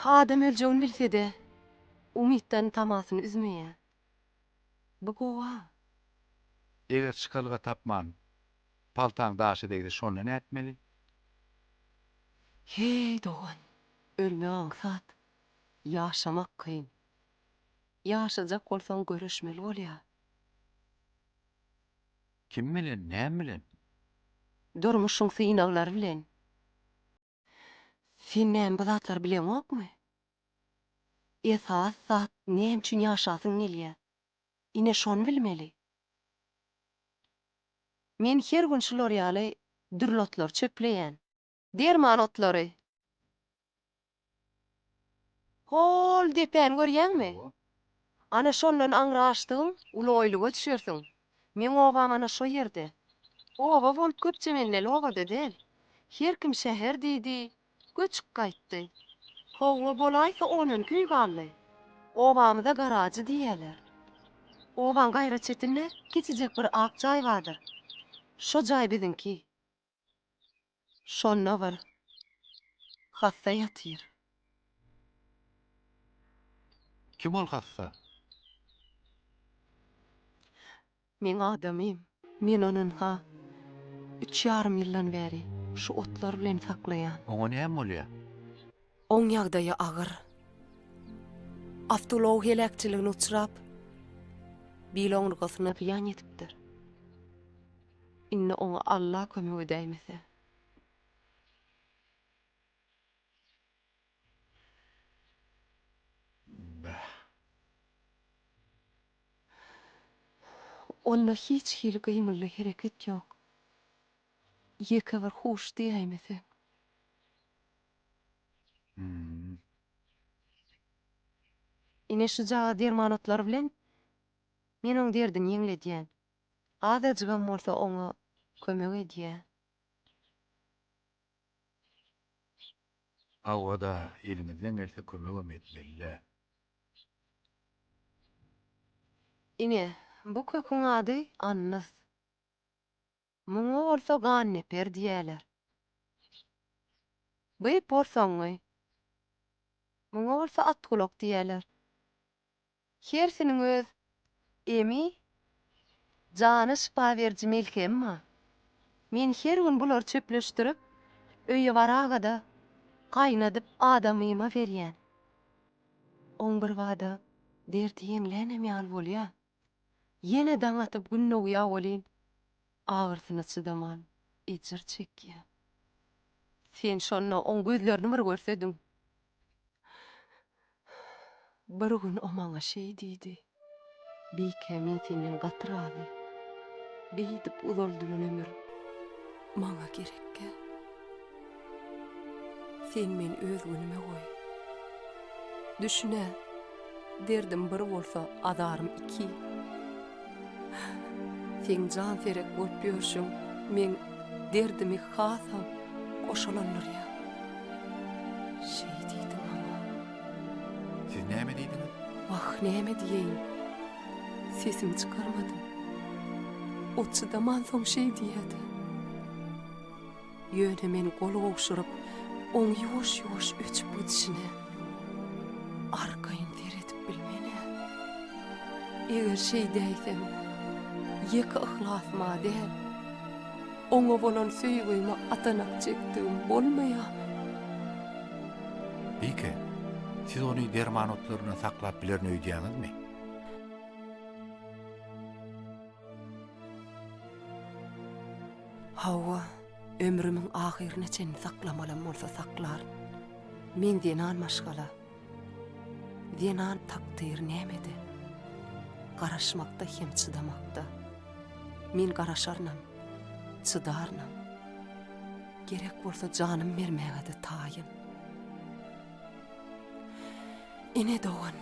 Adam öljegini bilse-de, umytdan tamasyny üzmeýär. Bu gowy-a. Eger çykalga tapman, paltaň daşa degse, şonda nätmeli? Heý, dogan, ölmek aňsat, ýaşamak kyn. Ýaşajak bolsaň göreşmeli bolýar. Kim bilen, näme bilen? Durmuşyň synaglary bilen. Sen näme bu zatlary bileňokmy? Esasy zat näme üçin ýaşasyň gelýär? Ine şony bilmeli. Men her gün şular ýaly dürli otlary çöpleýän. Derman otlary. Hol depäni görýäňmi? Ana şondan aňry aşdygyň uly oýluga düşersiň. Meň obam ana şo ýerde. Oba bolup köpçemenneli obada däl. Her kim şäher diýdi, göçüp gaýtdy. Hawa, bolaýsa ondan köý galdy. Obamyza Garajy diýýärler. Obaň gaýra çetinde kiçijek bir ak jaý bardyr. Şo jaý biziňki. Şonda bir hassa ýatyr. Kim ol hassa? Meň adamym. Men ony ynha, üç ýarym ýyldan bäri şu otlar bilen saklaýan. Oňa näme bolýar? Oň ýagdaýy agyr. Awtoulag heläkçiligine uçrap, bil oňurgasyna zyýan ýetipdir. Indi oňa Alla kömek edäýmese. Bäh. Onda hiç hili gymyldy hereket ýok. Ýeke bir huş diýäýmeseň. Hum. Ine şujagaz derman otlary bilen men oň derdini ýeňledýän. Azajygam bolsa oňa kömek edýär. Hawa-da, eliňizden gelse kömegem etmeli-dä. Ine, bu köküň ady annys. Muňa bolsa ganneper diýýärler. Bu porsaňňy. Muňa bolsa atgulak diýýärler. Hersiniň öz emi, jana şypa beriji melhemi bar. Men her gün bulary çöpleşdirip, öýe baraga-da, gaýnadyp adamyma berýän. Oň birbada derdi ýeňlänem ýaly bolýar. Ýene daň atyp gün dogýar welin, agyrsyna çydaman ejir çekýär. Sen şonda oň gözlerini bir görsediň. Bir gün o maňa şeý diýdi. Bike, men senden gaty razy. Beýdip uzaldylan ömür maňa gerekgä. Sen meni öz günüme goý. Düşün-ä, derdim bir bolsa, azarym iki. Seň janserek bolup ýörşüň meň derdimi hasam goşalandyrýar. Şeý diýdi maňa. Siz näme diýdiňiz? Wah, näme diýeýin. Sesimi çykarmadym. O çydamansoň şeý diýýä-dä. Ýöne men gol gowşuryp, oň ýuwaş-ýuwaş öçüp gidişine arkaýyn seredip bilmen-ä. Eger şeýdäýsem, ýeke yhlasyma däl, oňa bolan söýgüme atanak çekdigim bolmaýarmy? Bike, siz ony derman otlaryndan saklap bilerin öýdýäňizmi? Hawa, ömrümiň ahyryna çenli saklamalam bolsa saklaryn. Men zenan maşgala. Zenan takdyry nämede? Garaşmakda hem çydamakda. Men garaşarynam, çydarynam. Gerek bolsa janym bermäge-de taýyn. Ine dogan,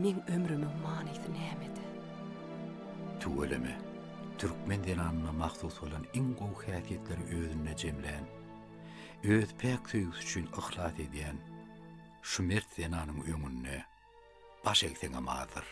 meň ömrümiň manysy nämede? Tüweleme, türkmen zenanyna mahsus bolan iň gowy häsiýetleri özünde jemlän, öz päk söýgüsi üçin yhlas edýän şu mert zenanyň öňünde baş egseňem azdyr.